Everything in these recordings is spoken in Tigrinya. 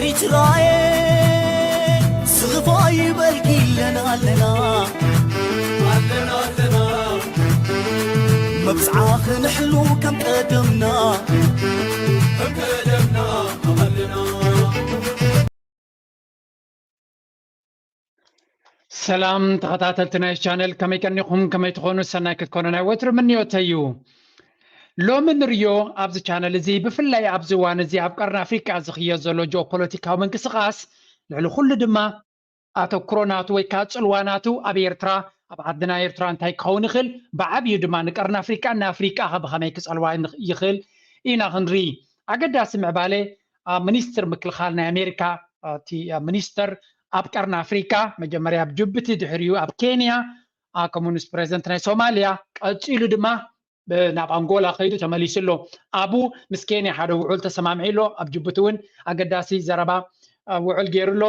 ኤርትራየ ስኽፋ ይበልኪ ኣለና ኣለና ኣለና ኣለና መብጽዓ ክንሕሉ ከም ቀደምና ከም ቀደምና ኣለና። ሰላም ተኸታተልቲ ናይ ቻነል፣ ከመይ ቀኒኹም? ከመይ ትኾኑ? ሰናይ ክትኮኑ ናይ ወትሩ ምንዮተይ እዩ። ሎሚ ንሪኦ ኣብዚ ቻነል እዚ፣ ብፍላይ ኣብዚ እዋን እዚ ኣብ ቀርኒ ኣፍሪቃ ዝኽየድ ዘሎ ጂኦፖለቲካዊ ምንቅስቓስ፣ ልዕሊ ኩሉ ድማ ኣተኩሮ ናቱ ወይ ከዓ ጽልዋ ናቱ ኣብ ኤርትራ፣ ኣብ ዓድና ኤርትራ እንታይ ክኸውን ይኽእል፣ ብዓብዩ ድማ ንቀርኒ ኣፍሪቃ፣ ንኣፍሪቃ ኸ ብኸመይ ክጸልዋ ይኽእል ኢና ክንርኢ። ኣገዳሲ ምዕባለ ኣብ ሚኒስትር ምክልኻል ናይ ኣሜሪካ፣ እቲ ሚኒስተር ኣብ ቀርኒ ኣፍሪቃ፣ መጀመርያ ኣብ ጅቡቲ፣ ድሕሪኡ ኣብ ኬንያ፣ ከምኡ ምስ ፕሬዚደንት ናይ ሶማልያ፣ ቀጺሉ ድማ ናብ ኣንጎላ ከይዱ ተመሊሱ ኣሎ። ኣብኡ ምስ ኬንያ ሓደ ውዑል ተሰማሚዑ ኣሎ። ኣብ ጅቡቲ እውን ኣገዳሲ ዘረባ ውዑል ገይሩ ኣሎ።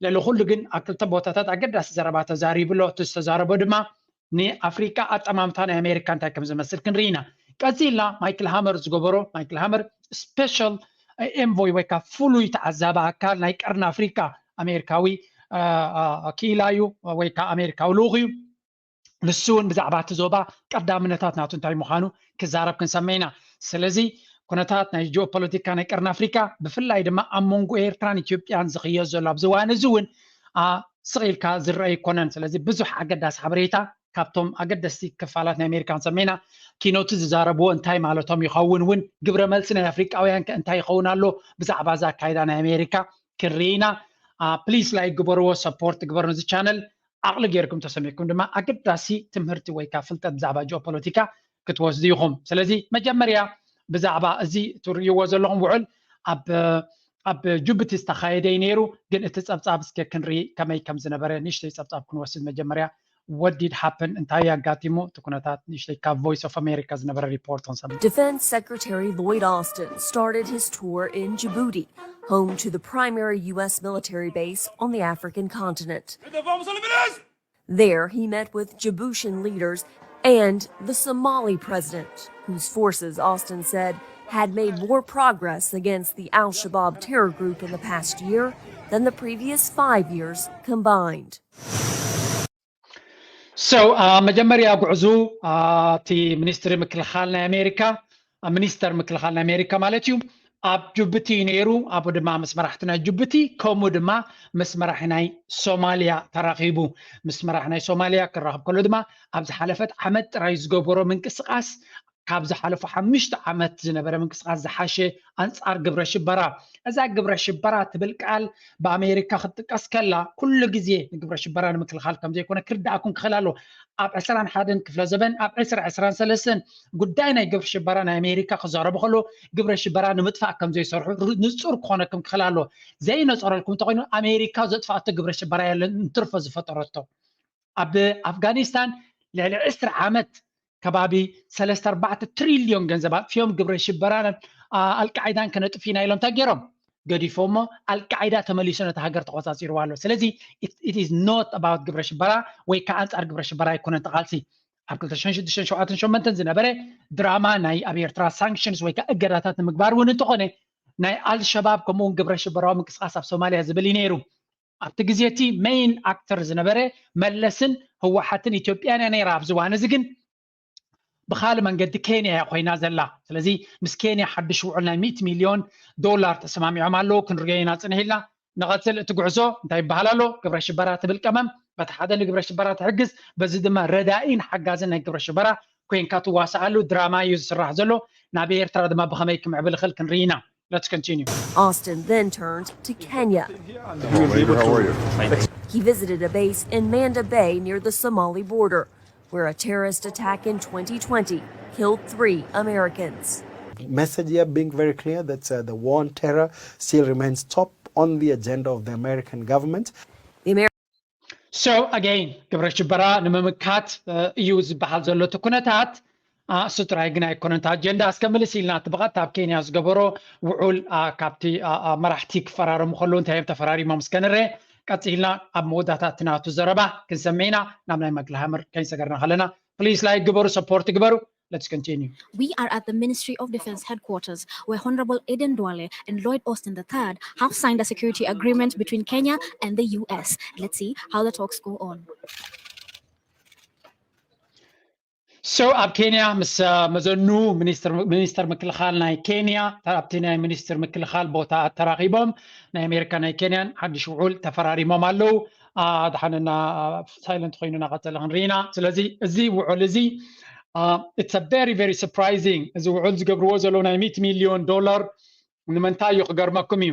ልዕሊ ኩሉ ግን ኣብ ክልተ ቦታታት ኣገዳሲ ዘረባ ተዛሪቡ ኣሎ። እቲ ዝተዛረቦ ድማ ንኣፍሪቃ ኣጠማምታ ናይ ኣሜሪካ እንታይ ከም ዝመስል ክንርኢ ኢና። ቀጺልና ማይክል ሃመር ዝገበሮ፣ ማይክል ሃመር ስፔሻል ኤንቮይ ወይ ከዓ ፍሉይ ተዓዛቢ ኣካል ናይ ቀርኒ ኣፍሪቃ ኣሜሪካዊ ክኢላ እዩ ወይ ከዓ ኣሜሪካዊ ልኡኽ እዩ። ንሱ እውን ብዛዕባ እቲ ዞባ ቀዳምነታት ናቱ እንታይ ምዃኑ ክዛረብ ክንሰምዕ ኢና። ስለዚ ኩነታት ናይ ጂኦፖለቲካ ናይ ቀርኒ ኣፍሪካ ብፍላይ ድማ ኣብ መንጎ ኤርትራን ኢትዮጵያን ዝኽየድ ዘሎ ኣብዚ እዋን እዚ እውን ስቕ ኢልካ ዝረአ ኣይኮነን። ስለዚ ብዙሕ ኣገዳሲ ሓበሬታ ካብቶም ኣገደስቲ ክፋላት ናይ ኣሜሪካ ክንሰምዕ ኢና። ኪኖት ዝዛረብዎ እንታይ ማለቶም ይኸውን እውን፣ ግብረ መልሲ ናይ ኣፍሪቃውያን ከ እንታይ ይኸውን ኣሎ ብዛዕባ እዚ ኣካይዳ ናይ ኣሜሪካ ክንርኢ ኢና። ፕሊስ ላይክ ግበርዎ፣ ሰፖርት ግበሩ ነዚ ቻነል። ዓቕሊ ጌርኩም ተሰሚዕኩም ድማ ኣገዳሲ ትምህርቲ ወይ ከዓ ፍልጠት ብዛዕባ ጂኦፖለቲካ ክትወስዱ ኢኹም። ስለዚ መጀመርያ ብዛዕባ እዚ ትርእይዎ ዘለኹም ውዕል ኣብ ኣብ ጅቡቲ ዝተኻየደ እዩ ነይሩ። ግን እቲ ጸብጻብ እስከ ክንርኢ ከመይ ከም ዝነበረ ንእሽተይ ጸብጻብ ክንወስድ መጀመርያ። What did happen? እንታይ ኣጋጢሙ? እቲ ኩነታት ንእሽተይ ካብ ቮይስ ኦፍ ኣሜሪካ ዝነበረ ሪፖርት ክንሰምዕ። Defense Secretary Lloyd Austin started his tour in Djibouti, home to the primary U S military base on the African continent. There, he met with Djiboutian leaders and the Somali president, whose forces, Austin said, had made more progress against the Al Shabaab terror group in the past year than the previous five years combined. So, uh, መጀመርያ ጉዕዙ እቲ ሚኒስትሪ ምክልኻል ናይ ኣሜሪካ፣ ሚኒስተር ምክልኻል ናይ ኣሜሪካ ማለት እዩ፣ ኣብ ጅቡቲ እዩ ነይሩ። ኣብኡ ድማ ምስ መራሕቲ ናይ ጅቡቲ ከምኡ ድማ ምስ መራሒ ናይ ሶማልያ ተራኺቡ። ምስ መራሒ ናይ ሶማልያ ክራኸብ ከሎ ድማ ኣብ ዝሓለፈት ዓመት ጥራይ ዝገበሮ ምንቅስቓስ ካብ ዝሓለፉ ሓሙሽተ ዓመት ዝነበረ ምንቅስቓስ ዝሓሸ ኣንጻር ግብረ ሽበራ። እዛ ግብረ ሽበራ ትብል ቃል ብኣሜሪካ ክትጥቀስ ከላ ኩሉ ግዜ ንግብረ ሽበራ ንምክልኻል ከም ዘይኮነ ክርዳእኩም ክኽእል ኣሎ። ኣብ ዕስራን ሓደን ክፍለ ዘበን፣ ኣብ ዕስራ ዕስራን ሰለስተን ጉዳይ ናይ ግብረ ሽበራ ናይ ኣሜሪካ ክዛረቡ ከሎ ግብረ ሽበራ ንምጥፋእ ከም ዘይሰርሑ ንጹር ክኾነኩም ክኽእል ኣሎ። ዘይነጸረልኩም እንተኾይኑ ኣሜሪካ ዘጥፋኣቶ ግብረ ሽበራ የለን እንትርፎ ዝፈጠረቶ። ኣብ ኣፍጋኒስታን ልዕሊ ዕስራ ዓመት ከባቢ ሰለስተ ኣርባዕተ ትሪልዮን ገንዘብ ኣጥፊኦም ግብረ ሽበራን ኣልቃዒዳን ከነጥፊና ኢሎም እንታይ ገይሮም ገዲፎሞ ኣልቃዒዳ ተመሊሱ ነቲ ሃገር ተቆፃፂርዋ ኣሎ። ስለዚ it is not about ግብረ ሽበራ ወይ ከዓ ኣንፃር ግብረ ሽበራ ኣይኮነን ተቃልሲ። ኣብ ክልተ ሽሕን ሽዱሽተን ሸውዓተን ሸሞንተን ዝነበረ ድራማ ናይ ኣብ ኤርትራ ሳንክሽንስ ወይ ከዓ እገዳታት ንምግባር እውን እንተኾነ ናይ ኣልሸባብ ከምኡውን ግብረ ሽበራዊ ምንቅስቃስ ኣብ ሶማልያ ዝብል እዩ ነይሩ። ኣብቲ ግዜ እቲ ሜይን ኣክተር ዝነበረ መለስን ህወሓትን ኢትዮጵያን እያ ነይራ። ኣብዚ እዋን እዚ ግን ብካልእ መንገዲ ኬንያ እያ ኮይና ዘላ። ስለዚ ምስ ኬንያ ሓድሽ ውዕል ናይ ሚእቲ ሚልዮን ዶላር ተሰማሚዖም ኣለዉ። ክንሪኦ ኢና ፅንሕ ኢልና። ንቐፅል። እቲ ጉዕዞ እንታይ ይበሃል ኣሎ? ግብረ ሽበራ ትብል ቀመም በቲ ሓደ ንግብረ ሽበራ ትሕግዝ፣ በዚ ድማ ረዳኢን ሓጋዝን ናይ ግብረ ሽበራ ኮይንካ ትዋሳኣሉ ድራማ እዩ ዝስራሕ ዘሎ። ናብ ኤርትራ ድማ ብኸመይ ክምዕብል ይኽእል ክንርኢ ኢና። Let's continue. Austin then turned to Kenya. He visited a base in Manda Bay near the Somali border, where a terrorist attack in twenty twenty killed three Americans. Message here being very clear that uh, the war on terror still remains top on the agenda of the American government. The American So again ግብረ ሽበራ ንምምካት እዩ ዝበሃል ዘሎ እቲ ኩነታት። እሱ ጥራይ ግን ኣይኮነን እቲ ኣጀንዳ። እስከ ምልስ ኢልና እቲ ብቐጥታ ኣብ ኬንያ ዝገበሮ ውዑል ካብቲ መራሕቲ ክፈራረሙ ከለዉ እንታይ እዮም ተፈራሪሞም እስከ ንርአ። ቀፂልና ኣብ መወዳእታ እቲ ናቱ ዘረባ ክንሰምዕ ኢና። ናብ ናይ መግልሃምር ከይንሰገርና ከለና ፕሊስ ላይክ ግበሩ፣ ሰፖርት ግበሩ። Let's continue. We are at the Ministry of Defense headquarters, where Honorable Aden Duale and Lloyd Austin the third have signed a security agreement between Kenya and the U S. Let's see how the talks go on. So ኣብ ኬንያ ምስ መዘኑ ሚኒስትር ምክልኻል ናይ ኬንያ ኣብቲ ናይ ሚኒስትር ምክልኻል ቦታ ተራኺቦም ናይ ኣሜሪካ ናይ ኬንያን ሓድሽ ውዑል ተፈራሪሞም ኣለዉ። ኣድሓንና ሳይለንት ኮይኑ እናቐፀለ ክንርኢና። ስለዚ እዚ ውዑል እዚ it's a very very surprising። እዚ ውዑል ዝገብርዎ ዘለዉ ናይ ሚእቲ ሚልዮን ዶላር ንምንታይ እዩ ክገርመኩም እዩ።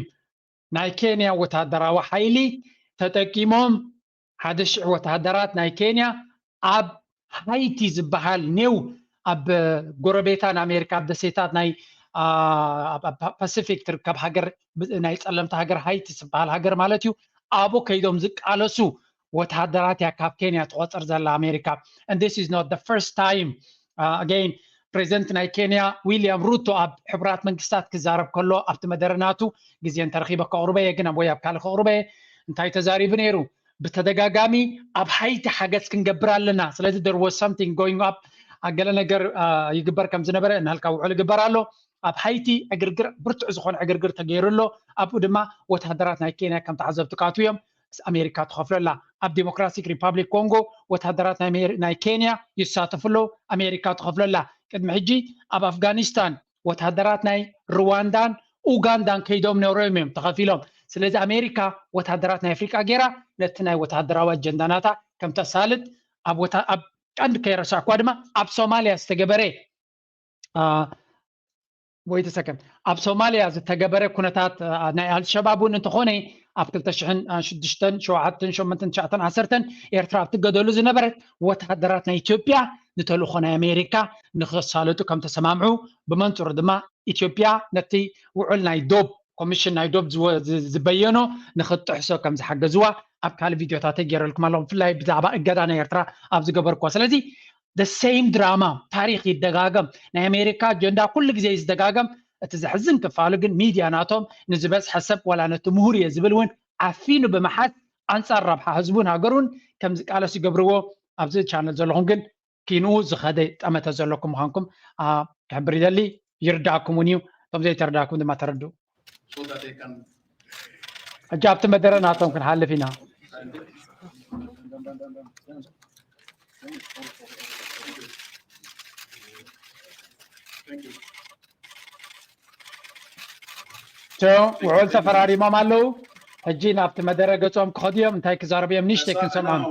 ናይ ኬንያ ወታደራዊ ሓይሊ ተጠቂሞም ሓደ ሽሕ ወታደራት ናይ ኬንያ ኣብ ሃይቲ ዝበሃል ኔው ኣብ ጎረቤታ ንኣሜሪካ ኣብ ደሴታት ናይ ፓሲፊክ ትርከብ ሃገር ናይ ፀለምቲ ሃገር ሃይቲ ዝበሃል ሃገር ማለት እዩ። ኣብኡ ከይዶም ዝቃለሱ ወታደራት እያ ካብ ኬንያ ትቆፅር ዘላ ኣሜሪካ። And this is not the first time again። ፕሬዚደንት ናይ ኬንያ ዊልያም ሩቶ ኣብ ሕቡራት መንግስታት ክዛረብ ከሎ ኣብቲ መደረ ናቱ ግዜ እንተረኺበ ከቕርበ እየ፣ ግን ወይ ኣብ ካልእ ከቕርበ እየ። እንታይ ተዛሪቡ ነይሩ? ብተደጋጋሚ ኣብ ሃይቲ ሓገዝ ክንገብር ኣለና። ስለዚ there was something going up፣ ገለ ነገር ይግበር ከም ዝነበረ እናልካ ውዕል ይግበር ኣሎ። ኣብ ሃይቲ ዕግርግር፣ ብርቱዕ ዝኾነ ዕግርግር ተገይሩ ኣሎ። ኣብኡ ድማ ወታደራት ናይ ኬንያ ከም ተዓዘብቲ ካቱ እዮም። ኣሜሪካ ትኸፍለላ። ኣብ ዲሞክራቲክ ሪፓብሊክ ኮንጎ ወታደራት ናይ ኬንያ ይሳተፉ ኣለዉ፣ ኣሜሪካ ትኸፍለላ። ቅድሚ ሕጂ ኣብ ኣፍጋኒስታን ወታደራት ናይ ሩዋንዳን ኡጋንዳን ከይዶም ነሮም እዮም ተኸፊሎም። ስለዚ ኣሜሪካ ወታደራት ናይ ኣፍሪቃ ገይራ ነቲ ናይ ወታደራዊ ኣጀንዳናታ ከም ተሳልጥ ኣብ ቀንዲ ከይረሳዕኳ ድማ ኣብ ሶማልያ ዝተገበረ ወይት ሰከንድ ኣብ ሶማልያ ዝተገበረ ኩነታት ናይ ኣልሸባብ እውን እንተኾነ ኣብ ክልተ ሽሕን ሽዱሽተን ሸውዓተን ሸሞንተን ትሽዓተን ዓሰርተን ኤርትራ ኣብ ትገደሉ ዝነበረት ወተሃደራት ናይ ኢትዮጵያ ንተልእኾ ናይ ኣሜሪካ ንክሳለጡ ከም ተሰማምዑ ብመንፅሩ ድማ ኢትዮጵያ ነቲ ውዕል ናይ ዶብ ኮሚሽን ናይ ዶብ ዝበየኖ ንክጥሕሶ ከም ዝሓገዝዋ ኣብ ካልእ ቪድዮታተይ ገይረልኩም ኣለኹ ብፍላይ ብዛዕባ እገዳ ናይ ኤርትራ ኣብ ዝገበርኩዋ ስለዚ the same drama ታሪክ ይደጋገም ናይ ኣሜሪካ ኣጀንዳ ኩሉ ግዜ እዩ ዝደጋገም እቲ ዘሕዝን ክፋሉ ግን ሚድያ ናቶም ንዝበዝሐ ሰብ ዋላ ነቲ ምሁር እየ ዝብል እውን ዓፊኑ ብምሓዝ ኣንፃር ረብሓ ህዝቡን ሃገሩን ከም ዝቃለስ ይገብርዎ ኣብዚ ቻነል ዘለኹም ግን ኪንኡ ዝኸደ ጠመተ ዘለኩም ምዃንኩም ክሕብር ይደሊ ይርዳእኩም እውን እዩ እቶም ዘይተረዳእኩም ድማ ተረድኡ ሕጂ ኣብቲ መደረ ናቶም ክንሓልፍ ኢና ውዕል ተፈራሪሞም ኣለዉ ሕጂ ናብቲ መደረ ገፆም ክኸዱ እዮም እንታይ ክዛረቡ እዮም ንሽተይ ክንሰምዖም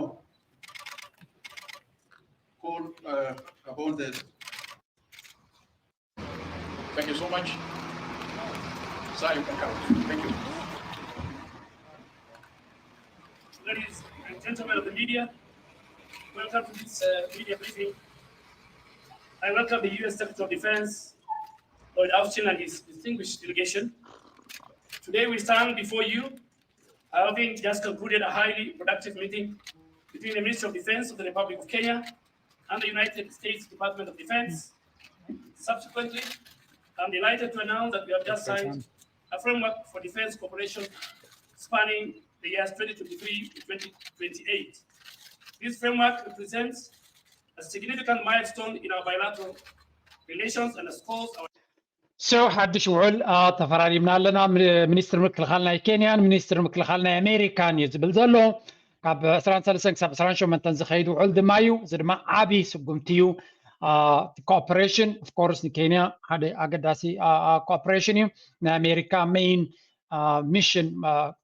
Thank you so much. Sir, you can come. Thank you. Ladies and gentlemen of the media, welcome to this uh, media briefing. I welcome the U S Secretary of Defense, Lloyd Austin, and his distinguished delegation. Today we stand before you, having just concluded a highly productive meeting between the Ministry of Defense of the Republic of Kenya and the United States Department of Defense. Subsequently, I'm delighted to announce that we have just signed a framework for defense cooperation spanning the years twenty twenty-three to twenty twenty-eight. This framework represents a significant milestone in our bilateral relations and underscores our So ሓድሽ ውዕል ተፈራሪምና ኣለና። ሚኒስትር ምክልኻል ናይ ኬንያን ሚኒስትር ምክልኻል ናይ ኣሜሪካን እዩ ዝብል ዘሎ። ካብ ዕስራን ሰለስተን ክሳብ ዕስራን ሸሞንተን ዝኸይድ ውዕል ድማ እዩ። እዚ ድማ ዓብዪ ስጉምቲ እዩ። ኮኦፐሬሽን ኦፍኮርስ ንኬንያ ሓደ ኣገዳሲ ኮኦፐሬሽን እዩ። ናይ ኣሜሪካ ሜይን ሚሽን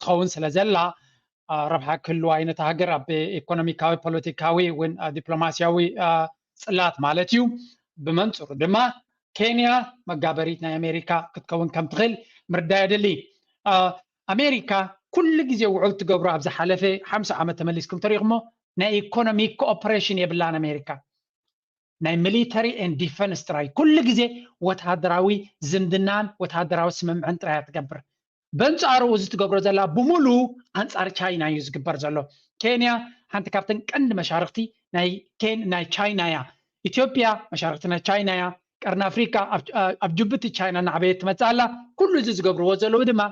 ትኸውን ስለ ዘላ ረብሓ ክህልዋ እዩ ነታ ሃገር ኣብ ኢኮኖሚካዊ፣ ፖለቲካዊ እውን ዲፕሎማሲያዊ ፅላት ማለት እዩ። ብመንፅሩ ድማ ኬንያ መጋበሪት ናይ ኣሜሪካ ክትከውን ከም ትኽእል ምርዳእ የድሊ። ኣሜሪካ ኩሉ ግዜ ውዕል ትገብሮ ኣብ ዝሓለፈ ሓምሳ ዓመት ተመሊስኩም ተሪእኹሞ ናይ ኢኮኖሚ ኮኦፐሬሽን የብላን ኣሜሪካ ናይ ሚሊተሪ ን ዲፈንስ ጥራይ ኩሉ ግዜ ወተሃደራዊ ዝምድናን ወተሃደራዊ ስምምዕን ጥራይ ትገብር በንፃሩ እዚ ትገብሮ ዘላ ብምሉ ኣንፃር ቻይና እዩ ዝግበር ዘሎ ኬንያ ሓንቲ ካብተን ቀንዲ መሻርክቲ ናይ ቻይና እያ ኢትዮጵያ መሻርክቲ ናይ ቻይና እያ ቀርኒ ኣፍሪካ ኣብ ጅቡቲ ቻይና እናዕበየት ትመፅእ ኣላ ኩሉ እዚ ዝገብርዎ ዘለዉ ድማ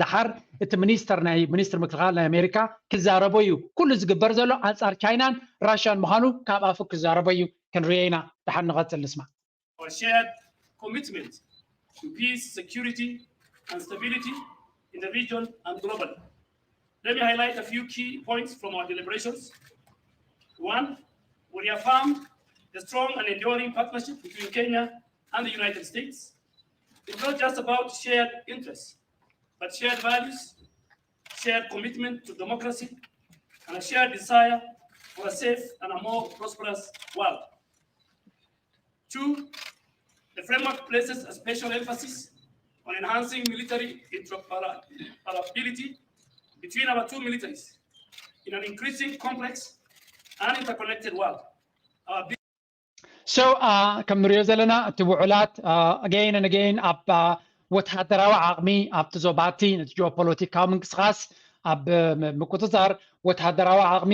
ደሓር እቲ ሚኒስተር ናይ ሚኒስትር ምክልኻል ናይ ኣሜሪካ ክዛረቦ እዩ ኩሉ ዝግበር ዘሎ ኣንፃር ቻይናን ራሽያን ምዃኑ ካብ ኣፉ ክዛረቦ እዩ ክንርዮ ኢና። ደሓን ንቐጽል ንስማ። Our shared commitment to peace, security, and stability in the region and globally. Let me highlight a few key points from our deliberations. One, we reaffirm the strong and enduring partnership between Kenya and the United States. It's not just about shared interests, but shared values, shared commitment to democracy, and a shared desire for a safe and a more prosperous world. Two, the framework places a special emphasis on enhancing military interoperability between our two militaries in an increasing complex and interconnected world. Our So uh, ከም ንሪኦ ዘለና እቲ ውዕላት again and again ኣብ ወተሃደራዊ ዓቕሚ ኣብቲ ዞባቲ ነቲ ጂኦፖለቲካዊ ምንቅስቃስ ኣብ ምቁፅፃር ወተሃደራዊ ዓቕሚ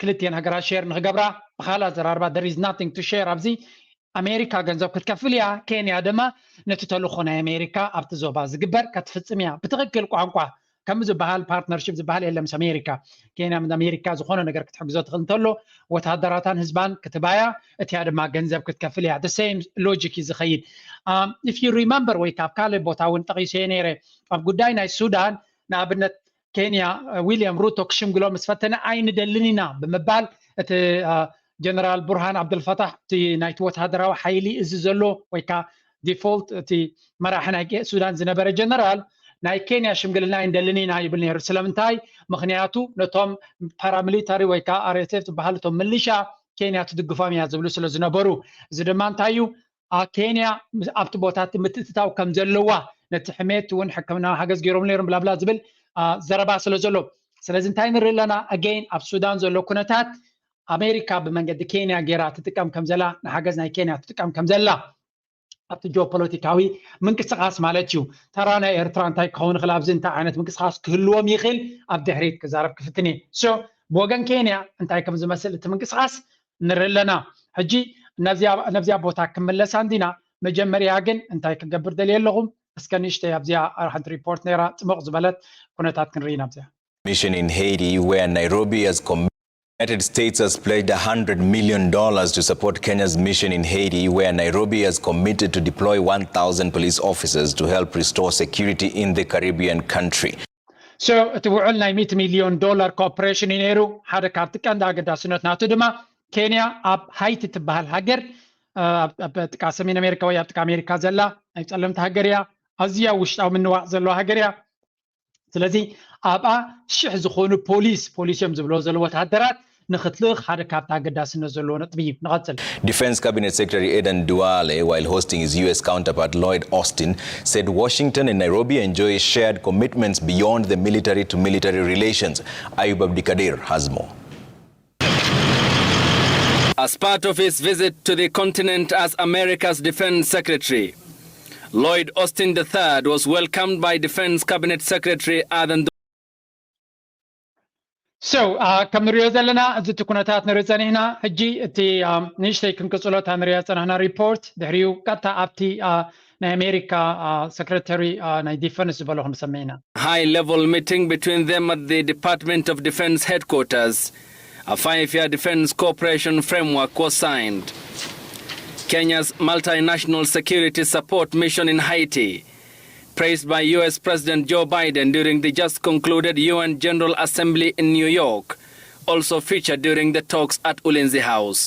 ክልቲኤን ሃገራት ሸር ንክገብራ ብካልእ ኣዘራርባ there is nothing to share ኣብዚ ኣሜሪካ ገንዘብ ክትከፍል እያ። ኬንያ ድማ ነቲ ተልእኾ ናይ ኣሜሪካ ኣብቲ ዞባ ዝግበር ከትፍፅም እያ። ብትኽክል ቋንቋ ከም ዝበሃል ፓርትነርሽፕ ዝበሃል የለን ምስ ኣሜሪካ። ኬንያ ምስ ኣሜሪካ ዝኾነ ነገር ክትሕግዞ ትኽእል እንተሎ ወተሃደራታን ህዝባን ክትባያ እቲያ ድማ ገንዘብ ክትከፍል እያ። The same logic እዩ ዝኸይድ። If you remember ወይ ካብ ካልእ ቦታ እውን ጠቒሰዮ ነይረ ኣብ ጉዳይ ናይ ሱዳን ንኣብነት ኬንያ ዊልያም ሩቶ ክሽምግሎ ምስ ፈተነ ኣይንደልን ኢና ብምባል እቲ ጀነራል ቡርሃን ዓብደልፈታሕ እቲ ናይቲ ወተሃደራዊ ሓይሊ እዚ ዘሎ ወይ ከዓ ዲፎልት እቲ መራሒ ናይ ሱዳን ዝነበረ ጀነራል ናይ ኬንያ ሽምግልና ኣይንደልን ኢና ይብል ነይሩ። ስለምንታይ? ምክንያቱ ነቶም ፓራሚሊታሪ ወይ ከዓ ኣር ኤስ ኤፍ ዝበሃል እቶም ምልሻ ኬንያ ትድግፎም እያ ዝብሉ ስለ ዝነበሩ። እዚ ድማ እንታይ እዩ? ኬንያ ኣብቲ ቦታ እቲ ምትእትታው ከም ዘለዋ ነቲ ሕሜት እውን ሕክምናዊ ሓገዝ ገይሮም ነይሮም ብላብላ ዝብል ዘረባ ስለ ዘሎ ስለዚ እንታይ ንርኢ ኣለና? ኣገይን ኣብ ሱዳን ዘሎ ኩነታት ኣሜሪካ ብመንገዲ ኬንያ ገይራ ትጥቀም ከም ዘላ ንሓገዝ ናይ ኬንያ ትጥቀም ከም ዘላ ኣብቲ ጂኦፖለቲካዊ ምንቅስቃስ ማለት እዩ። ተራ ናይ ኤርትራ እንታይ ክኸውን ይኽእል? ኣብዚ እንታይ ዓይነት ምንቅስቃስ ክህልዎም ይኽእል? ኣብ ድሕሪት ክዛረብ ክፍትን እየ። ብወገን ኬንያ እንታይ ከም ዝመስል እቲ ምንቅስቃስ ንርኢ ኣለና። ሕጂ ነብዚኣ ቦታ ክምለሳ እንዲና። መጀመርያ ግን እንታይ ክገብር ደልየ ኣለኹም? እስከ ንእሽተይ ኣብዚኣ ሓንቲ ሪፖርት ነይራ ጽሙቕ ዝበለት ኩነታት ክንርኢ ኢና ኣብዚኣ። Mission in Haiti, where Nairobi has committed. The United States has pledged a hundred million dollars to support Kenya's mission in Haiti, where Nairobi has committed to deploy one thousand police officers to help restore security in the Caribbean country. So እቲ ውዕል ናይ ሚእቲ ሚልዮን ዶላር ኮኦፕሬሽን እዩ ነይሩ። ሓደ ካብቲ ቀንዲ ኣገዳስነት ናቱ ድማ ኬንያ ኣብ ሃይቲ ትበሃል ሃገር ኣብ ጥቃ ሰሜን ኣሜሪካ ወይ ኣብ ጥቃ ኣሜሪካ ዘላ ናይ ጸለምቲ ሃገር እያ። ኣዝያ ውሽጣዊ ምንዋዕ ዘለዋ ሃገር እያ። ስለዚ ኣብኣ ሽሕ ዝኾኑ ፖሊስ ፖሊስ እዮም ዝብሎ ዘሎ ወተሃደራት ንክትልእኽ ሓደ ካብቲ ኣገዳስነት ዘለዎ ነጥቢ እዩ። ንቐጽል። Defense Cabinet Secretary Adan Duale, while hosting his U S counterpart Lloyd Austin, said Washington and Nairobi enjoy shared commitments beyond the military to military relations. Ayub Abdikadir has more. As part of his visit to the continent as America's defense secretary, Lloyd Austin the third was welcomed by Defense Cabinet Secretary Adan. So ከም ንሪኦ ዘለና እዚ እቲ ኩነታት ንርኢ ጸኒሕና። ሕጂ እቲ ንእሽተይ ክንቅጽሎ እታ ንሪኣ ጸናሕና ሪፖርት ድሕሪኡ ቀጥታ ኣብቲ ናይ ኣሜሪካ ሰክረተሪ ናይ ዲፈንስ ዝበሎ ክንሰምዕ ኢና። High level meeting between them at the Department of Defense headquarters. A five-year defense cooperation framework was signed. Kenya's multinational security support mission in Haiti, praised by U S President Joe Biden during the just concluded U N General Assembly in New York, also featured during the talks at Ulinzi House.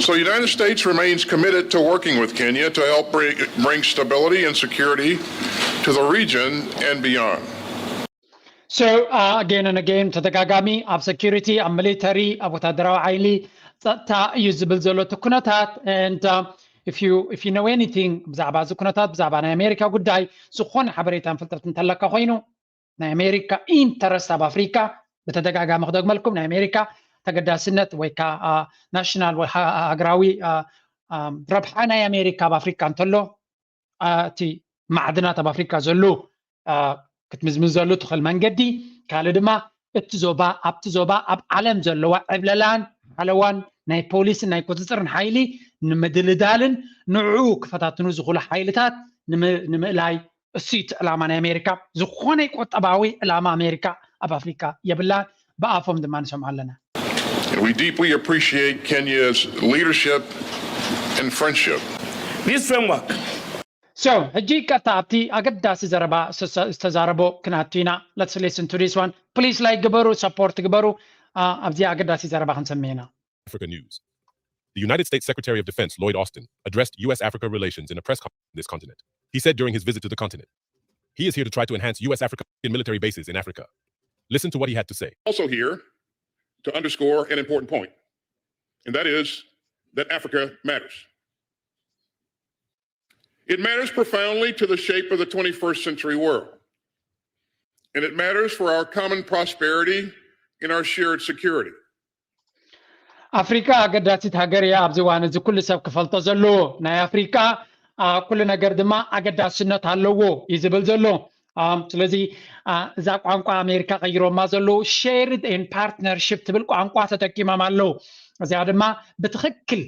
So the United States remains committed to working with Kenya to help bring, bring stability and security to the region and beyond. So uh, again and again ተደጋጋሚ ኣብ security ኣብ military ኣብ ወታደራዊ ሓይሊ ጸጥታ እዩ ዝብል ዘሎ እቲ ኩነታት and uh, if you if you know anything ብዛዕባ እዚ ኩነታት ብዛዕባ ናይ ኣሜሪካ ጉዳይ ዝኾነ ሓበሬታን ፍልጠት እንተለካ ኮይኑ ናይ ኣሜሪካ interest ኣብ ኣፍሪካ ብተደጋጋሚ ክደግመልኩም ናይ ኣሜሪካ ተገዳስነት ወይ ከዓ national ሃገራዊ ረብሓ ናይ ኣሜሪካ ኣብ ኣፍሪካ እንተሎ እቲ ማዕድናት ኣብ ኣፍሪካ ዘሎ ክትምዝምዘሉ ትኽእል መንገዲ ካልእ ድማ እቲ ዞባ ኣብቲ ዞባ ኣብ ዓለም ዘለዋ ዕብለላን ሓለዋን ናይ ፖሊስን ናይ ቁፅፅርን ሓይሊ ንምድልዳልን ንዕኡ ክፈታትኑ ዝኽእሉ ሓይልታት ንምእላይ እሱ እቲ ዕላማ ናይ ኣሜሪካ ዝኾነ ቁጠባዊ ዕላማ ኣሜሪካ ኣብ ኣፍሪካ የብላን ብኣፎም ድማ ንሰምዖ ኣለና። We deeply appreciate Kenya's leadership and friendship. This framework So ሕጂ ቀጥታ ኣብቲ ኣገዳሲ ዘረባ ዝተዛረቦ ክነኣቱ ኢና። Let's listen to this one. Please like ግበሩ፣ support ግበሩ። ኣብዚ ኣገዳሲ ዘረባ ክንሰምዕ ኢና። Africa News. The United States Secretary of Defense Lloyd Austin addressed U S Africa relations in a press conference on this continent. He said during his visit to the continent, he is here to try to enhance U S Africa military bases in Africa. Listen to what he had to say. Also here to underscore an important point, and that is that Africa matters. It matters profoundly to the shape of the twenty-first century world, and it matters for our common prosperity and our shared security. ኣፍሪቃ ኣገዳሲት ሃገር እያ። ኣብዚ እዋን እዚ ኩሉ ሰብ ክፈልጦ ዘለዎ ናይ ኣፍሪቃ ኩሉ ነገር ድማ ኣገዳስነት ኣለዎ እዩ ዝብል ዘሎ። ስለዚ እዛ ቋንቋ ኣሜሪካ ቀይሮማ ዘለዉ shared and partnership ትብል ቋንቋ ተጠቂሞም ኣለዉ። እዚኣ ድማ ብትኽክል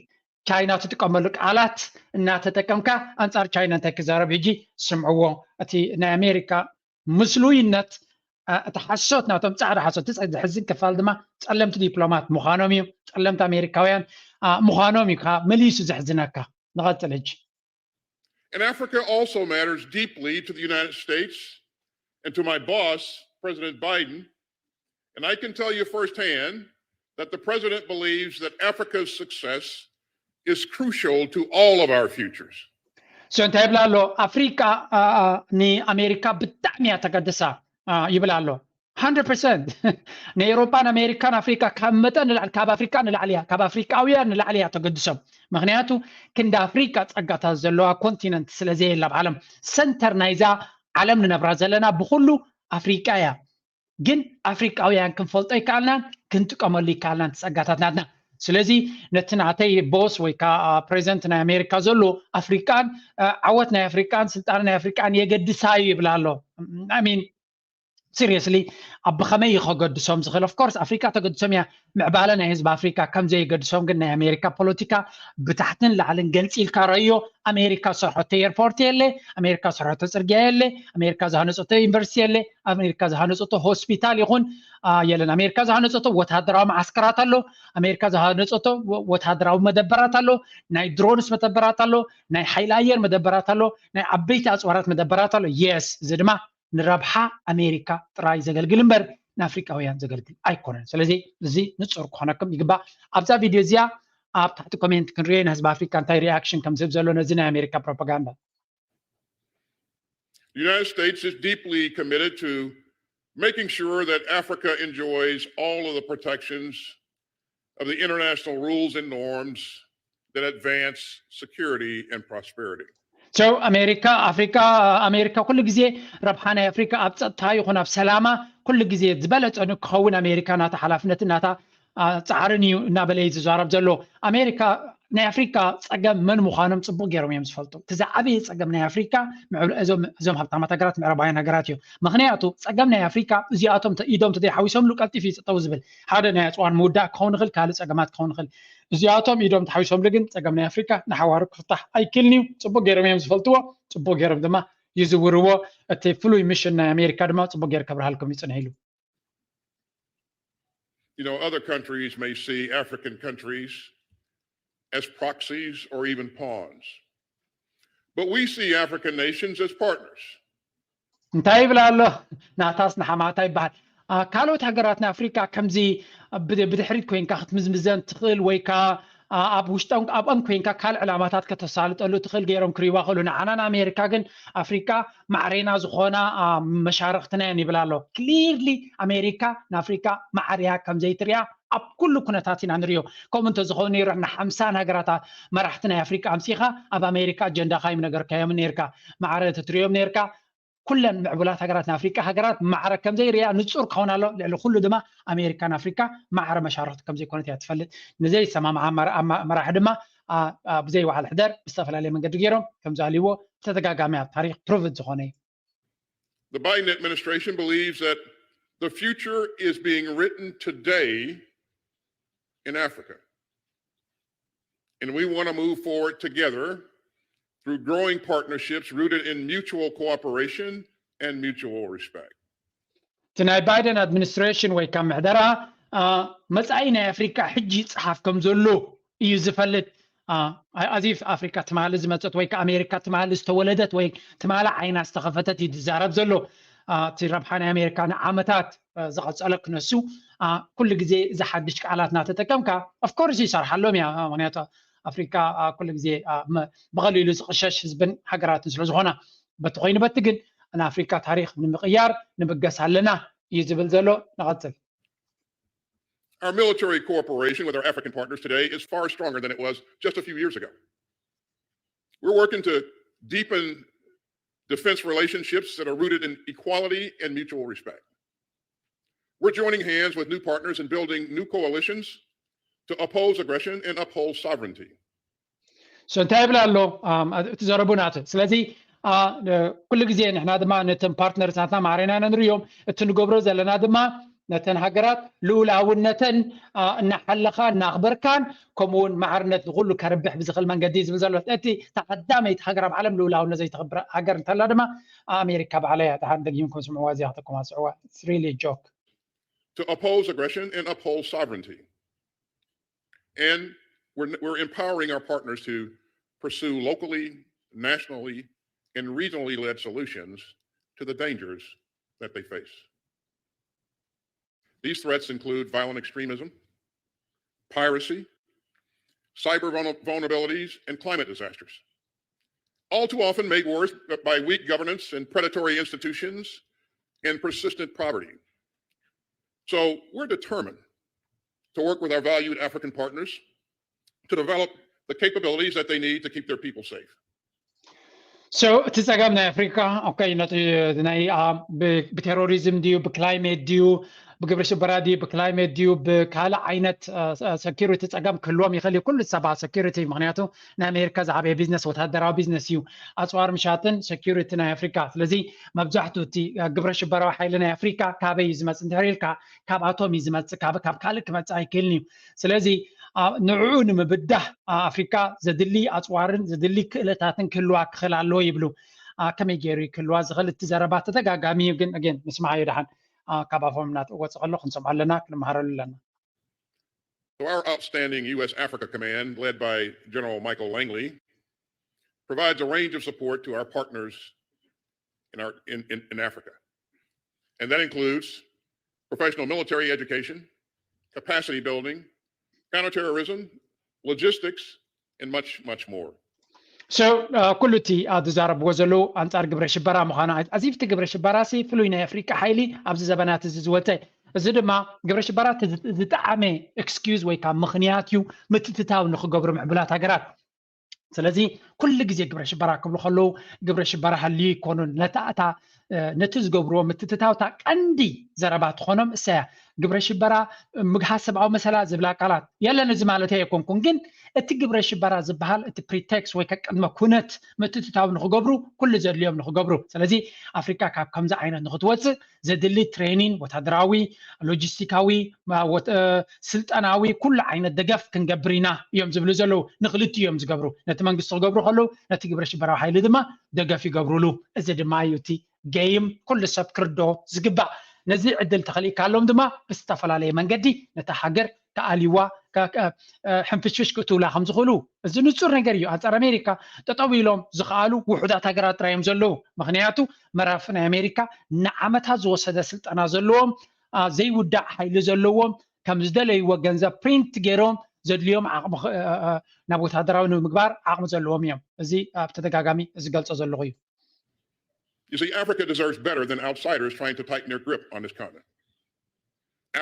ቻይና ትጥቀመሉ ቃላት እናተጠቀምካ ኣንጻር ቻይና እንታይ ክዛረብ ሕጂ ስምዕዎ። እቲ ናይ ኣሜሪካ ምስሉይነት እቲ ሓሶት ናቶም ጻዕዳ ሓሶት እቲ ዘሕዝን ክፋል ድማ ጸለምቲ ዲፕሎማት ምዃኖም እዩ። ጸለምቲ ኣሜሪካውያን ምዃኖም እዩ ከዓ መሊሱ ዘሕዝነካ። ንቐጽል ሕጂ። And Africa also matters deeply to the United States and to my boss, President Biden. And I can tell you firsthand that the president believes that Africa's success is crucial to all of our futures. So እንታይ ይብላ ኣሎ? ኣፍሪቃ ንኣሜሪካ ብጣዕሚ እያ ተገድሳ ይብላ ኣሎ። Hundred percent ንኤውሮጳን ኣሜሪካን ኣፍሪካ ካብ መጠን ንላዕሊ ካብ ኣፍሪካ ንላዕሊ እያ ካብ ኣፍሪቃውያን ንላዕሊ እያ ተገድሶም። ምክንያቱ ክንዲ ኣፍሪቃ ጸጋታት ዘለዋ ኮንቲነንት ስለዘየላ ኣብ ዓለም ሰንተር ናይዛ ዓለም ንነብራ ዘለና ብኩሉ ኣፍሪቃ እያ። ግን ኣፍሪቃውያን ክንፈልጦ ይከኣልናን ክንጥቀመሉ ይከኣልናን ጸጋታት ናትና። ስለዚ ነቲ ናተይ ቦስ ወይ ከዓ ፕሬዚደንት ናይ ኣሜሪካ ዘሎ ኣፍሪቃን ዓወት ናይ ኣፍሪቃን ስልጣነ ናይ ኣፍሪቃን የገድሳ እዩ ይብላ ኣሎ። ሚን ሲሪየስሊ ኣብ ብኸመይ እዩ ከገድሶም ዝኽእል? Of course ኣፍሪካ ተገድሶም እያ። ምዕባለ ናይ ህዝቢ ኣፍሪካ ከም ዘይገድሶም ግን ናይ ኣሜሪካ ፖለቲካ ብታሕትን ላዕልን ገልፂ ኢልካ ረእዮ። ኣሜሪካ ዝሰርሐቶ ኤርፖርት የለ፣ ኣሜሪካ ዝሰርሐቶ ፅርግያ የለ፣ ኣሜሪካ ዝሃነፀቶ ዩኒቨርሲቲ የለ፣ ኣሜሪካ ዝሃነፀቶ ሆስፒታል ይኹን የለን። ኣሜሪካ ዝሃነፀቶ ወታደራዊ መዓስከራት ኣሎ፣ ኣሜሪካ ዝሃነፀቶ ወታደራዊ መደበራት ኣሎ፣ ናይ ድሮንስ መደበራት ኣሎ፣ ናይ ሓይሊ ኣየር መደበራት ኣሎ፣ ናይ ዓበይቲ ኣፅዋራት መደበራት ኣሎ። የስ እዚ ድማ ንረብሓ ኣሜሪካ ጥራይ ዘገልግል እምበር ንኣፍሪቃውያን ዘገልግል ኣይኮነን። ስለዚ እዚ ንፁር ክኾነኩም ይግባእ። ኣብዛ ቪድዮ እዚኣ ኣብ ታሕቲ ኮሜንት ክንሪኦ ንህዝቢ ኣፍሪካ እንታይ ሪኣክሽን ከም ዝህብ ዘሎ ነዚ ናይ ኣሜሪካ ፕሮፓጋንዳ። The United States is deeply committed to making sure that Africa enjoys all of the protections of the international rules and norms that advance security and prosperity. So ኣሜሪካ ኣፍሪካ ኣሜሪካ ኩሉ ግዜ ረብሓ ናይ ኣፍሪካ ኣብ ፀጥታ ይኹን ኣብ ሰላማ ኩሉ ግዜ ዝበለፀ ንክኸውን ኣሜሪካ ናታ ሓላፍነትን ናታ ፃዕርን እዩ እናበለ እዩ ዝዛረብ ዘሎ። ኣሜሪካ ናይ ኣፍሪካ ፀገም መን ምዃኖም ፅቡቅ ገይሮም እዮም ዝፈልጡ። እቲ ዝዓበየ ፀገም ናይ ኣፍሪካ እዞም ሃብታማት ሃገራት ምዕራባውያን ሃገራት እዩ። ምክንያቱ ፀገም ናይ ኣፍሪካ እዚኣቶም ኢዶም ተዘይሓዊሶምሉ ቀልጢፍ እዩ ጠው ዝብል። ሓደ ናይ ኣፅዋር ምውዳእ ክኸውን ይኽእል፣ ካልእ ፀገማት ክኸውን ይኽእል። እዚኣቶም ኢዶም ተሓዊሶምሉ ግን ፀገም ናይ ኣፍሪካ ንሓዋሩ ክፍታሕ ኣይክልን እዩ። ፅቡቅ ገይሮም እዮም ዝፈልጥዎ፣ ፅቡቅ ገይሮም ድማ ይዝውርዎ። እቲ ፍሉይ ሚሽን ናይ ኣሜሪካ ድማ ፅቡቅ ገይሩ ከብርሃልኩም ይፅንሕ ኢሉ። You know, other countries may see African countries as proxies or even pawns. But we see African nations as partners. እንታይ ይብል ኣሎ? ናታስ ንሓማታ ይበሃል። ካልኦት ሃገራት ናይ ኣፍሪቃ ከምዚ ብድሕሪት ኮይንካ ክትምዝምዘን ትኽእል ወይ ከዓ ኣብ ውሽጠን ኣብኦም ኮይንካ ካልእ ዕላማታት ከተሳልጠሉ ትኽእል ገይሮም ክሪዋ ክእሉ። ንዓና ንኣሜሪካ ግን ኣፍሪቃ ማዕሬና ዝኾና መሻርኽትና እየን ይብል ኣሎ። ክሊርሊ ኣሜሪካ ንኣፍሪካ ማዕርያ ከም ዘይትሪኣ ኣብ ኩሉ ኩነታት ኢና ንሪኦ። ከምኡ እንተዝኸውን ነይሩ ንሓምሳን ሃገራት መራሕቲ ናይ ኣፍሪካ ኣምሲኻ ኣብ ኣሜሪካ ኣጀንዳኻ ይምነገርካዮም ነይርካ። ማዕረ ተትሪኦም ነይርካ ኩለን ምዕቡላት ሃገራት ናይ ኣፍሪካ ሃገራት ማዕረ ከም ዘይሪኣ ንፁር ክኸውን ኣሎ። ልዕሊ ኩሉ ድማ ኣሜሪካ ንኣፍሪካ ማዕረ መሻርኽቲ ከም ዘይኮነት እያ ትፈልጥ። ንዘይሰማምዓ መራሒ ድማ ብዘይወዓል ሕደር ብዝተፈላለየ መንገዲ ገይሮም ከም ዝኣልይዎ ብተደጋጋሚ ኣብ ታሪክ ፕሩቭድ ዝኾነ እዩ። The Biden administration believes that the future is being written today in Africa. And we want to move forward together through growing partnerships rooted in mutual cooperation and mutual respect. እቲ ናይ ባይደን ኣድሚኒስትሬሽን ወይ ካብ ምሕደራ መፃኢ ናይ ኣፍሪካ ሕጂ ይፀሓፍ ከም ዘሎ እዩ ዝፈልጥ። ኣዚፍ ኣፍሪካ ትማሊ ዝመፀት ወይ ኣሜሪካ ትማሊ ዝተወለደት ወይ ትማሊ ዓይና ዝተኸፈተት እዩ ዝዛረብ ዘሎ። እቲ ረብሓ ናይ ኣሜሪካ ንዓመታት ዝቐፀለ ክነሱ ኩሉ ግዜ እዚ ሓድሽ ቃላት እናተጠቀምካ ኦፍኮርስ ይሰርሓሎም እያ። ምክንያቱ ኣፍሪካ ኩሉ ግዜ ብቐሊሉ ዝቕሸሽ ህዝብን ሃገራትን ስለዝኾና በቲ ኮይኑ በቲ ግን ንኣፍሪካ ታሪክ ንምቕያር ንምገስ ኣለና እዩ ዝብል ዘሎ። ንቐፅል። Our military cooperation with our African partners today is far stronger than it was just a few years ago. We're working to deepen defense relationships that are rooted in equality and mutual respect. We're joining hands with new partners and building new coalitions to oppose aggression and uphold sovereignty. So እንታይ ይብል ኣሎ እቲ ዘረቡ ናተ። ስለዚ ኩሉ ግዜ ንሕና ድማ ነተን ፓርትነርስ ናትና ማዕሬና ኢና ንርእዮም። እቲ ንገብሮ ዘለና ድማ ነተን ሃገራት ልኡላውነተን እናሓለኻ እናኽበርካን ከምኡ እውን ማዕርነት ንኩሉ ከርብሕ ብዝኽእል መንገዲ ዝብል ዘሎ። እቲ ተቐዳመይቲ ሃገር ኣብ ዓለም ልኡላውነት ዘይተኽብር ሃገር እንተላ ድማ ኣሜሪካ ባዕላ እያ። ደሓን ደጊምኩም ስምዕዋ እዚኣ ከተኮማስዕዋ። It's really a joke. To oppose aggression and uphold sovereignty. And we're, we're empowering our partners to pursue locally, nationally, and regionally led solutions to the dangers that they face. These threats include violent extremism, piracy, cyber vulnerabilities, and climate disasters, all too often made worse by weak governance and predatory institutions and persistent poverty. So we're determined to work with our valued African partners to develop the capabilities that they need to keep their people safe. So እቲ ፀገም ናይ ኣፍሪካ okay ነቲ ናይ ብቴሮሪዝም ድዩ ብክላይሜት ድዩ ብግብረ ሽበራ ድዩ ብክላይሜት ድዩ ብካልእ ዓይነት security ፀገም ክህልዎም ይኽእል እዩ። ኩሉ ዝሰባ security ምክንያቱ ናይ ኣሜሪካ ዝዓበየ ቢዝነስ ወታደራዊ ቢዝነስ እዩ። ኣፅዋር ምሻጥን security ናይ ኣፍሪካ። ስለዚ መብዛሕትኡ እቲ ግብረ ሽበራዊ ሓይሊ ናይ ኣፍሪካ ካበይ እዩ ዝመፅእ እንድሕር ኢልካ ካብኣቶም እዩ ዝመፅእ። ካብ ካልእ ክመፅእ ኣይክእልን እዩ። ስለዚ ንዕኡ ንምብዳህ ኣፍሪካ ዘድሊ ኣፅዋርን ዘድሊ ክእለታትን ክህልዋ ክኽእል ኣለዎ ይብሉ። ከመይ ገይሩ ክህልዋ ዝኽእል እቲ ዘረባ ተደጋጋሚ እዩ። ግን ግን ንስማዓዮ ደሓን ካብ ኣፎም እናተወፀ ከሎ ክንሰምዖ ኣለና ክንመሃረሉ ኣለና። So our outstanding U S Africa Command, led by General Michael Langley, provides a range of support to our partners in, our, in, in, in Africa. And that includes professional military education, capacity building, counterterrorism, logistics, and much, much more. So ኩሉ እቲ ዝዛረብዎ ዘለዉ ኣንፃር ግብረ ሽበራ ምዃኑ ኣዚፍቲ ግብረ ሽበራ ሲ ፍሉይ ናይ ኣፍሪቃ ሓይሊ ኣብዚ ዘበናት እዚ ዝወፀ። እዚ ድማ ግብረ ሽበራ ዝጠዓመ excuse ወይ ካብ ምኽንያት እዩ ምትትታው ንክገብሩ ምዕቡላት ሃገራት። ስለዚ ኩሉ ግዜ ግብረ ሽበራ ክብሉ ከለዉ ግብረ ሽበራ ሃልዩ ይኮኑን ነታ እታ ነቲ ዝገብርዎ ምትትታውታ ቀንዲ ዘረባ ትኾኖም እሰያ ግብረ ሽበራ ምግሃስ ሰብኣዊ መሰላ ዝብላ ቃላት የለን። እዚ ማለት ኣይኮንኩን ግን እቲ ግብረ ሽበራ ዝበሃል እቲ pretext ወይ ከቅድመ ኩነት ምትትታው ንክገብሩ ኩሉ ዘድልዮም ንክገብሩ። ስለዚ ኣፍሪካ ካብ ከምዚ ዓይነት ንክትወፅእ ዘድሊ ትሬኒን ወታደራዊ፣ ሎጂስቲካዊ፣ ስልጠናዊ ኩሉ ዓይነት ደገፍ ክንገብር ኢና እዮም ዝብሉ ዘለዉ። ንክልቲ እዮም ዝገብሩ። ነቲ መንግስቲ ክገብሩ ከለዉ ነቲ ግብረ ሽበራዊ ሓይሊ ድማ ደገፍ ይገብሩሉ። እዚ ድማ እዩ እቲ ገይም ኩሉ ሰብ ክርዶ ዝግባእ። ነዚ ዕድል ተኸሊእካሎም ድማ ብዝተፈላለየ መንገዲ ነታ ሃገር ክኣልይዋ ሕንፍሽፍሽ ክእትውላ ከም ዝኽእሉ እዚ ንጹር ነገር እዩ። ኣንጻር ኣሜሪካ ጠጠው ኢሎም ዝኽኣሉ ውሑዳት ሃገራት ጥራይ እዮም ዘለዉ። ምኽንያቱ ምዕራፍ ናይ ኣሜሪካ ንዓመታት ዝወሰደ ስልጠና ዘለዎም ዘይውዳእ ሓይሊ ዘለዎም ከም ዝደለይዎ ገንዘብ ፕሪንት ገይሮም ዘድልዮም ዓቕሚ ናብ ወታደራዊ ንምግባር ዓቕሚ ዘለዎም እዮም። እዚ ኣብ ተደጋጋሚ ዝገልጾ ዘለኹ እዩ። You see, Africa deserves better than outsiders trying to tighten their grip on this continent.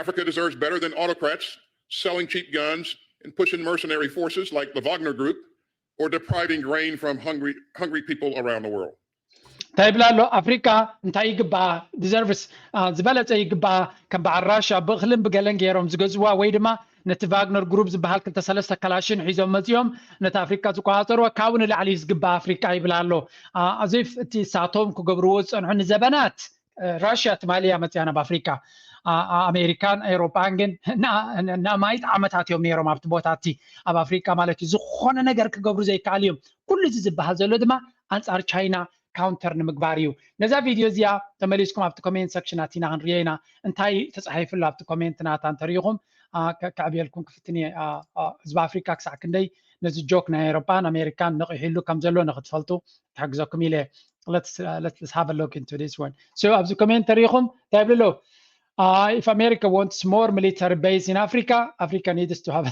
Africa deserves better than autocrats selling cheap guns and pushing mercenary forces like the Wagner Group or depriving grain from hungry, hungry people around the world. እንታይ ይብላ ኣሎ ኣፍሪካ እንታይ ይግባኣ ዲዘርቭስ ዝበለፀ ይግባኣ ከም በዓል ራሻ ብእኽልን ብገለን ገይሮም ዝገዝዋ ወይ ድማ ነቲ ቫግነር ግሩፕ ዝበሃል ክልተ ሰለስተ ካላሽን ሒዞም መፂኦም ነቲ ኣፍሪካ ዝቆፃፀርዎ ካብኡ ንላዕሊ እዩ ዝግባእ ኣፍሪካ ይብል ኣሎ። ኣዚፍ እቲ ሳቶም ክገብርዎ ዝፀንሑ ንዘበናት ራሽያ ትማሊ እያ መፅያ ናብ ኣፍሪካ። ኣሜሪካን ኤውሮጳን ግን ንኣማይት ዓመታት እዮም ነይሮም ኣብቲ ቦታ እቲ ኣብ ኣፍሪካ ማለት እዩ ዝኾነ ነገር ክገብሩ ዘይከኣል እዮም። ኩሉ እዚ ዝበሃል ዘሎ ድማ ኣንፃር ቻይና counter ንምግባር እዩ። ነዛ ቪድዮ እዚኣ ተመሊስኩም ኣብቲ comment section ኣቲና ክንርዮ ኢና። እንታይ ተጻሒፉ ኣሎ ኣብቲ comment ናታ እንተሪኢኹም፣ አ፣ ከ-፣ ከዕብየልኩም ክፍትን እየ። አ፣ አ፣ ህዝቢ ኣፍሪካ ክሳዕ ክንደይ ነዚ joke ናይ ኤውሮጳን ኣሜሪካን ነቒሕሉ ከም ዘሎ ንክትፈልጡ ክሕግዘኩም ኢለ። Let's, uh, let's, let's have a look into this one. So ኣብዚ comment ተሪኢኹም እንታይ ይብሉ ኣለዉ? Uh, if America wants more military base in Africa, Africa needs to have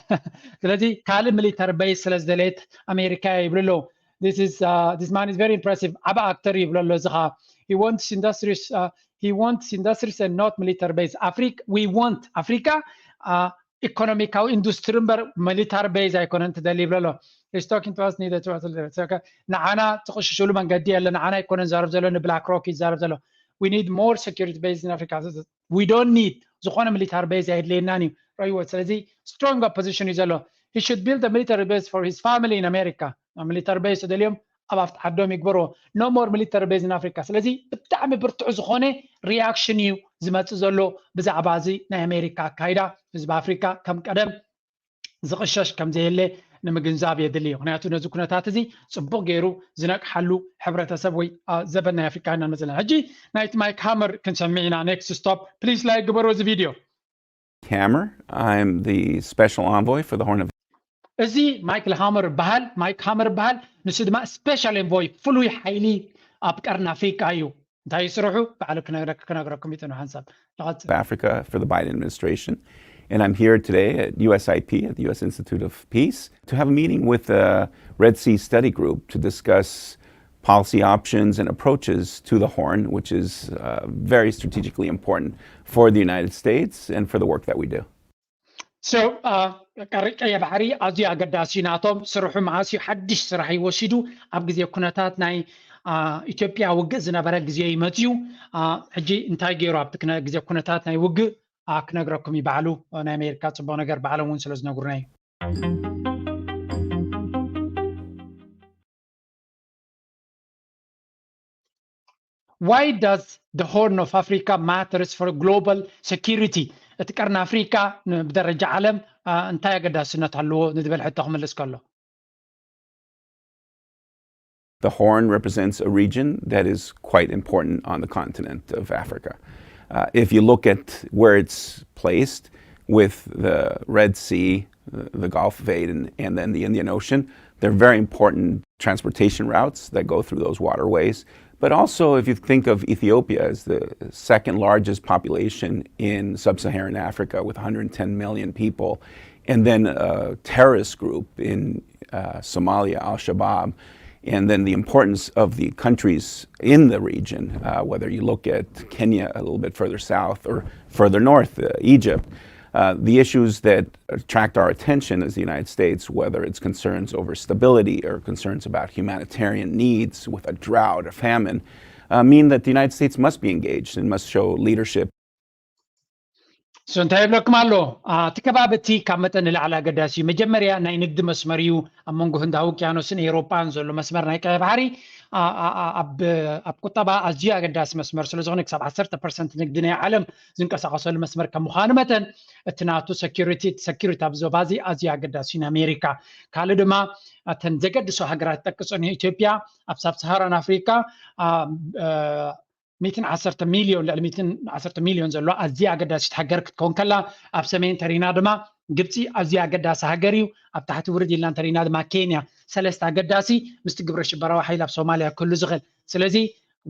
ስለዚ ካልእ military base ስለ ዝደለየት ኣሜሪካ ይብሉ ኣለዉ። This is, uh, this man is very impressive. ዓቢ actor ይብሎ ኣሎ እዚ ኸዓ. He wants industries, uh, he wants industries and not military base. Africa, we want Africa, uh, ኢኮኖሚካዊ ኢንዱስትሪ እምበር military base ኣይኮነን ትደሊ ይብሎ ኣሎ። He's talking to us, neither to us. ንዓና ትቕሽሽሉ መንገዲ የለ። ንዓና ኣይኮነን ዝዛረብ ዘሎ፣ ንብላክ ሮክ ይዛረብ ዘሎ። We need more security base in Africa. We don't need ዝኾነ military base ኣየድልየናን እዩ። ረይዎ። ስለዚ strong opposition እዩ ዘሎ. He should build a military base for his family in America. Military base ተደልዮም ኣብ ኣፍቲ ዓዶም ይግበርዎ። No more military base in Africa. ስለዚ ብጣዕሚ ብርቱዕ ዝኾነ reaction እዩ ዝመጽእ ዘሎ ብዛዕባ እዚ ናይ ኣሜሪካ ኣካይዳ። ህዝቢ ኣፍሪካ ከም ቀደም ዝቕሸሽ ከም ዘየለ ንምግንዛብ የድሊ እዩ። ምክንያቱ ነዚ ኩነታት እዚ ጽቡቕ ገይሩ ዝነቅሓሉ ሕብረተሰብ ወይ፣ አ፣ ዘበን ናይ ኣፍሪካ ኢና ንመጽእ ዘለና። ሕጂ ናይቲ ማይክ ሃመር ክንሰምዕ ኢና። Next stop, please like ግበሩ እዚ ቪድዮ። Hammer. I'm the special envoy for the Horn of እዚ ማይክል ሃመር ይበሃል። ማይክ ሃመር ይበሃል። ንሱ ድማ special envoy፣ ፍሉይ ሓይሊ ኣብ ቀርኒ ኣፍሪቃ እዩ። እንታይ እዩ ስርሑ? ባዕሉ ክነግረ-፣ ክነግረኩም እዩ። ጥኑ ሓንሳብ ንቐጽል። Africa for the Biden administration. And I'm here today at U S I P, at the U S Institute of Peace, to have a meeting with the Red Sea Study Group to discuss policy options and approaches to the Horn, which is, uh, very strategically important for the United States and for the work that we do. So, uh, ቀሪ-፣ ቀይሕ ባሕሪ ኣዝዩ ኣገዳሲ እዩ ናቶም። ስርሑ መዓስ እዩ? ሓድሽ ስራሕ እዩ ወሲዱ። ኣብ ግዜ ኩነታት ናይ፣ uh፣ ኢትዮጵያ ውግእ ዝነበረ ግዜ እዩ መፅዩ። Uh፣ ሕጂ እንታይ ገይሩ ኣብቲ ክነ-፣ ግዜ ኩነታት ናይ ውግእ፣ uh፣ ክነግረኩም እዩ ባዕሉ። Uh፣ ናይ ኣሜሪካ ፅቡቕ ነገር ባዕሎም እውን ስለ ዝነግሩና እዩ። Why does the Horn of Africa matters for global security? እቲ ቀርኒ ኣፍሪካ ን-፣ ብደረጃ ዓለም፣ አ፣ እንታይ ኣገዳስነት ኣለዎ ንዝብል ሕቶ ክምልስ ከሎ። The Horn represents a region that is quite important on the continent of Africa. Uh, if you look at where it's placed, with the Red Sea, the Gulf of Aden, and then the Indian Ocean, they're very important transportation routes that go through those waterways. But also, if you think of Ethiopia as the second largest population in sub-Saharan Africa with one hundred ten million people, and then a terrorist group in, uh, Somalia, Al-Shabaab, and then the importance of the countries in the region, uh, whether you look at Kenya a little bit further south or further north, uh, Egypt, uh, the issues that attract our attention as the United States, whether it's concerns over stability or concerns about humanitarian needs with a drought or famine, uh, mean that the United States must be engaged and must show leadership. So እንታይ ይብለኩም ኣሎ? አ፣ እቲ ከባቢ እቲ ካብ መጠን ንላዕሊ ኣገዳሲ እዩ። መጀመርያ ናይ ንግዲ መስመር እዩ። ኣብ መንጎ ህንዳዊ ውቅያኖስን ኤውሮጳን ዘሎ መስመር ናይ ቀይ ባሕሪ፣ አ፣ አ፣ አ፣ ኣብ፣ ኣብ ቁጠባ ኣዝዩ ኣገዳሲ መስመር ስለ ዝኾነ ክሳብ ዓሰርተ ፐርሰንት ንግዲ ናይ ዓለም ዝንቀሳቐሰሉ መስመር ከም ምዃኑ መጠን እቲ ናቱ ሰኪሪቲ፣ እቲ ሰኪሪቲ ኣብ ዞባ እዚ ኣዝዩ ኣገዳሲ እዩ ንኣሜሪካ። ካልእ ድማ እተን ዘገድሶ ሃገራት ጠቅሶ ንኢትዮጵያ ኣብ ሳብ ሰሃራን ኣፍሪካ፣ አ፣ አ፣ ሚእትን ዓሰርተ ሚልዮን፣ ልዕሊ ሚእትን ዓሰርተ ሚልዮን ዘለዋ ኣዝያ ኣገዳሲት ሃገር ክትከውን ከላ፣ ኣብ ሰሜን ተሪና ድማ ግብፂ ኣዝያ ኣገዳሲ ሃገር እዩ። ኣብ ታሕቲ ውርድ ኢልና እንተሪና ድማ ኬንያ፣ ሰለስተ ኣገዳሲ ምስቲ ግብረ ሽበራዊ ሓይሊ ኣብ ሶማልያ ክህሉ ዝኽእል። ስለዚ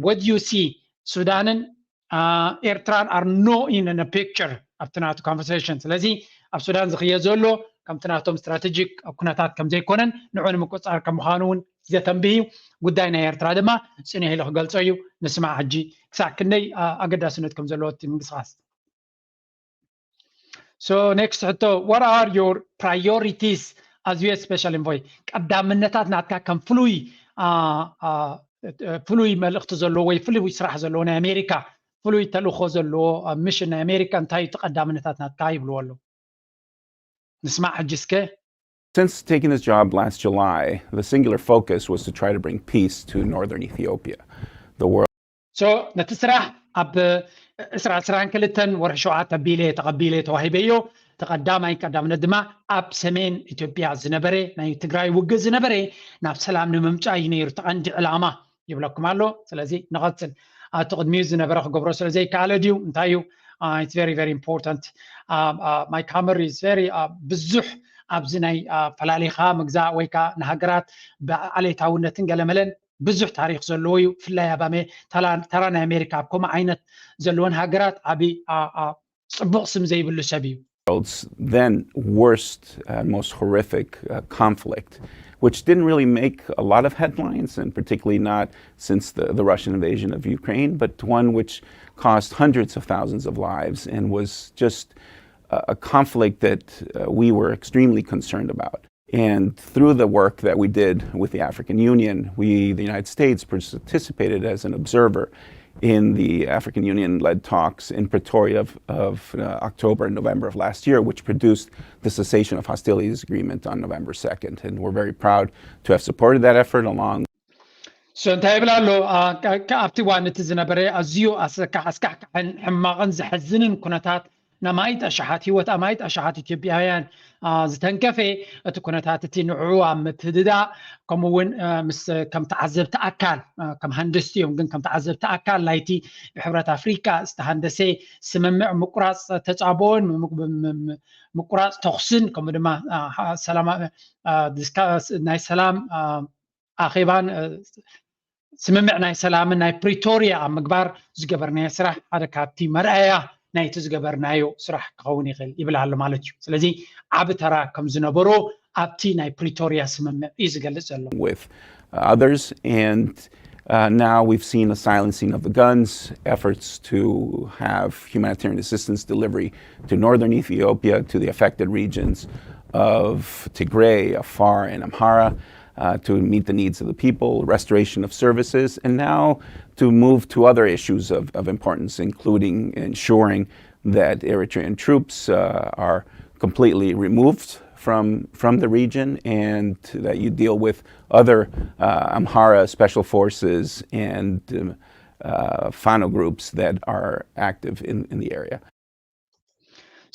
what you see ሱዳንን፣ አ፣ ኤርትራን are no in the picture ኣብቲ ናቱ conversation። ስለዚ ኣብ ሱዳን ዝኽየ ዘሎ ከምቲ ናቶም ስትራቴጂክ ኩነታት ከም ዘይኮነን ንዑ ንምቁፅፃር ከም ምዃኑ እውን ዘተንብህ እዩ። ጉዳይ ናይ ኤርትራ ድማ ፅኒሕ ኢሉ ክገልፆ እዩ። ንስማዕ ሕጂ ክሳዕ ክንደይ፣ አ፣ ኣገዳስነት ከም ዘለዎ እቲ ምንቅስቃስ። So next ሕቶ, what are your priorities as U S special envoy? ቀዳምነታት ናትካ ከም ፍሉይ፣ አ፣ አ፣ ፍሉይ መልእኽቲ ዘለዎ ወይ ፍሉይ ስራሕ ዘለዎ ናይ ኣሜሪካ ፍሉይ ተልእኾ ዘለዎ፣ አ፣ ሚሽን ናይ ኣሜሪካ እንታይ እዩ እቲ ቀዳምነታት ናትካ ይብልዎ ኣለዉ። ንስማዕ ሕጂ እስከ። Since taking this job last July, the singular focus was to try to bring peace to northern Ethiopia. The world So ነቲ ስራሕ ኣብ ዕስራ ዕስራን ክልተን ወርሒ ሸውዓተ ኣቢለ ተቐቢለ ተዋሂበዮ። እቲ ቀዳማይ ቀዳምነት ድማ ኣብ ሰሜን ኢትዮጵያ ዝነበረ ናይ ትግራይ ውግእ ዝነበረ ናብ ሰላም ንምምጻእ እዩ ነይሩ እቲ ቀንዲ ዕላማ። ይብለኩም ኣሎ። ስለዚ ንቐጽል። ኣቲ ቅድሚኡ ዝነበረ ክገብሮ ስለ ዘይከኣለ ድዩ? እንታይ እዩ? It's very, very important. My camera is very ብዙሕ ኣብዚ ናይ ፈላሊኻ ምግዛእ ወይ ከዓ ንሃገራት ብዓሌታውነትን ገለመለን ብዙሕ ታሪክ ዘለዎ እዩ። ብፍላይ ኣብ ተራ ናይ ኣሜሪካ ኣብ ከምኡ ዓይነት ዘለወን ሃገራት ዓቢ ጽቡቕ ስም ዘይብሉ ሰብ እዩ። World's then worst, uh, most horrific uh, conflict, which didn't really make a lot of headlines, and particularly not since the, the Russian invasion of Ukraine, but one which cost hundreds of thousands of lives and was just a, a conflict that uh, we were extremely concerned about. And through the work that we did with the African Union, we, the United States, participated as an observer in the African Union led talks in Pretoria of, of uh, October and November of last year, which produced the cessation of hostilities agreement on November second. And we're very proud to have supported that effort along. So እንታይ ይብል ኣሎ? ኣብቲ ዋን እቲ ዝነበረ ኣዝዩ ኣስካሕካሕን ሕማቕን ዘሕዝንን ኩነታት ንኣማኢት ኣሽሓት ህይወት ኣማኢት ኣሽሓት ኢትዮጵያውያን ዝተንከፈ እቲ ኩነታት እቲ ንዕኡ ኣብ ምትድዳእ ከምኡ እውን ምስ ከም ተዓዘብቲ ኣካል ከም ሃንደስቲ እዮም ግን ከም ተዓዘብቲ ኣካል ናይቲ ብሕብረት ኣፍሪካ ዝተሃንደሰ ስምምዕ ምቁራፅ ተፃብኦን ምቁራፅ ተኩስን ከምኡ ድማ ናይ ሰላም ኣኼባን ስምምዕ ናይ ሰላምን ናይ ፕሪቶርያ ኣብ ምግባር ዝገበርናዮ ስራሕ ሓደ ካብቲ መርኣያ ናይቲ ዝገበርናዮ ስራሕ ክኸውን ይኽእል ይብል ኣሎ ማለት እዩ። ስለዚ ዓቢ ተራ ከም ዝነበሮ ኣብቲ ናይ ፕሪቶርያ ስምምዕ እዩ ዝገልጽ ዘሎ። With others and Uh, now we've seen a silencing of the guns, efforts to have humanitarian assistance delivery to northern Ethiopia, to the affected regions of Tigray, Afar, and Amhara, uh, to meet the needs of the people, restoration of services, and now to move to other issues of, of importance, including ensuring that Eritrean troops uh, are completely removed from, from the region and that you deal with other uh, Amhara special forces and um, uh, Fano groups that are active in, in the area.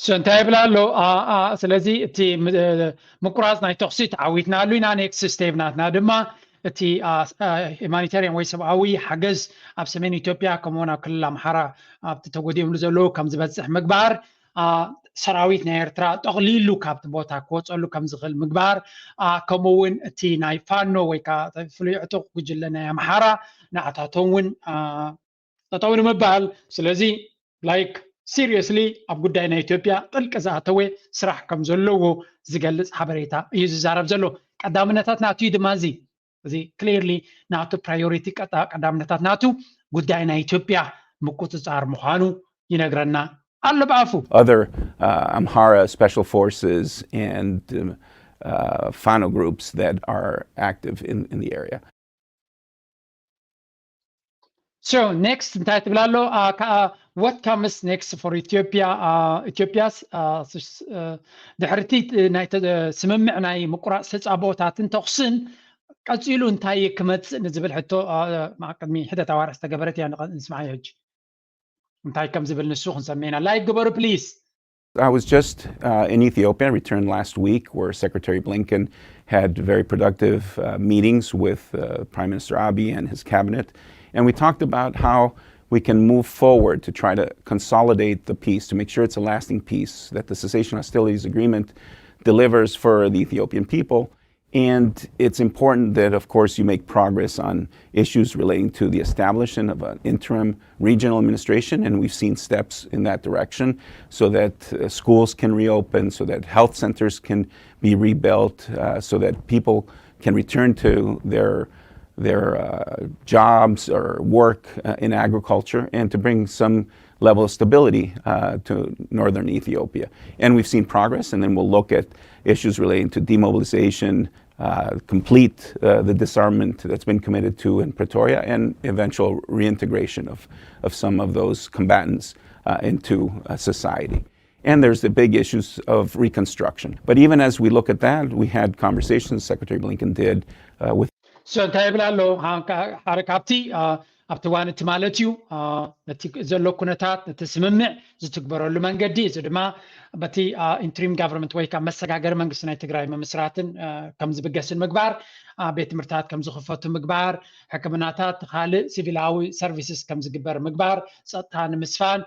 So እንታይ ይብል ኣሎ? ስለዚ እቲ ምቁራፅ ናይ ተኽሲ ተዓዊትናሉ ኢና። ኔክስት ስቴፕ ናትና ድማ እቲ ሂማኒታርያን ወይ ሰብኣዊ ሓገዝ ኣብ ሰሜን ኢትዮጵያ ከምኡውን ኣብ ክልል ኣምሓራ ኣብቲ ተጎዲኦምሉ ዘለዉ ከም ዝበፅሕ ምግባር ሰራዊት ናይ ኤርትራ ጠቕሊሉ ካብቲ ቦታ ክወፀሉ ከም ዝኽእል ምግባር ከምኡ እውን እቲ ናይ ፋኖ ወይ ከዓ ፍሉይ ዕጡቕ ጉጅለ ናይ ኣምሓራ ንዓታቶም እውን ጠጠው ንምባል ስለዚ like seriously ኣብ ጉዳይ ናይ ኢትዮጵያ ጥልቂ ዝኣተወ ስራሕ ከም ዘለዎ ዝገልፅ ሓበሬታ እዩ ዝዛረብ ዘሎ። ቀዳምነታት ናቱ እዩ ድማ እዚ እዚ clearly ናቱ priority ቀዳምነታት ናቱ ጉዳይ ናይ ኢትዮጵያ ምቁፅፃር ምዃኑ ይነግረና ኣሎ ብኣፉ። Other uh, Amhara special forces and um, uh, Fano groups that are active in, in the area. So next እንታይ ትብል ኣሎ? What comes next for Ethiopia? Ethiopia's ድሕርቲ ናይ ስምምዕ ናይ ምቁራፅ ተፃብኦታትን ተኹስን ቀፂሉ እንታይ ክመፅእ ንዝብል ሕቶ ቅድሚ ሕደት ኣዋርሕ ዝተገበረት እያ። ንስምዓዮ ሕጂ እንታይ ከም ዝብል ንሱ ክንሰምዕ ኢና። ላይክ ግበሩ please። I was just uh, in Ethiopia, returned last week, where Secretary Blinken had very productive uh, meetings with uh, Prime Minister Abiy and his cabinet. And we talked about how we can move forward to try to consolidate the peace, to make sure it's a lasting peace, that the cessation hostilities agreement delivers for the Ethiopian people. And it's important that, of course, you make progress on issues relating to the establishment of an interim regional administration. And we've seen steps in that direction so that uh, schools can reopen, so that health centers can be rebuilt, uh, so that people can return to their, their uh, jobs or work uh, in agriculture, and to bring some level of stability uh, to northern Ethiopia. And we've seen progress, and then we'll look at issues relating to demobilization, uh, complete uh, the disarmament that's been committed to in Pretoria, and eventual reintegration of, of some of those combatants uh, into uh, society. And there's the big issues of reconstruction. But even as we look at that, we had conversations Secretary Blinken did uh, with So እንታይ ይብል ኣሎ ሓደ ካብቲ ኣብቲ እዋን እቲ ማለት እዩ። ነቲ ዘሎ ኩነታት፣ ነቲ ስምምዕ ዝትግበረሉ መንገዲ፣ እዚ ድማ በቲ ኢንትሪም ጋቨርንመንት ወይ ከዓ መሰጋገሪ መንግስቲ ናይ ትግራይ ምምስራትን ከም ዝብገስን ምግባር፣ ቤት ትምህርታት ከም ዝኽፈቱ ምግባር፣ ሕክምናታት፣ ካልእ ሲቪላዊ ሰርቪስስ ከም ዝግበር ምግባር፣ ፀጥታ ንምስፋን፣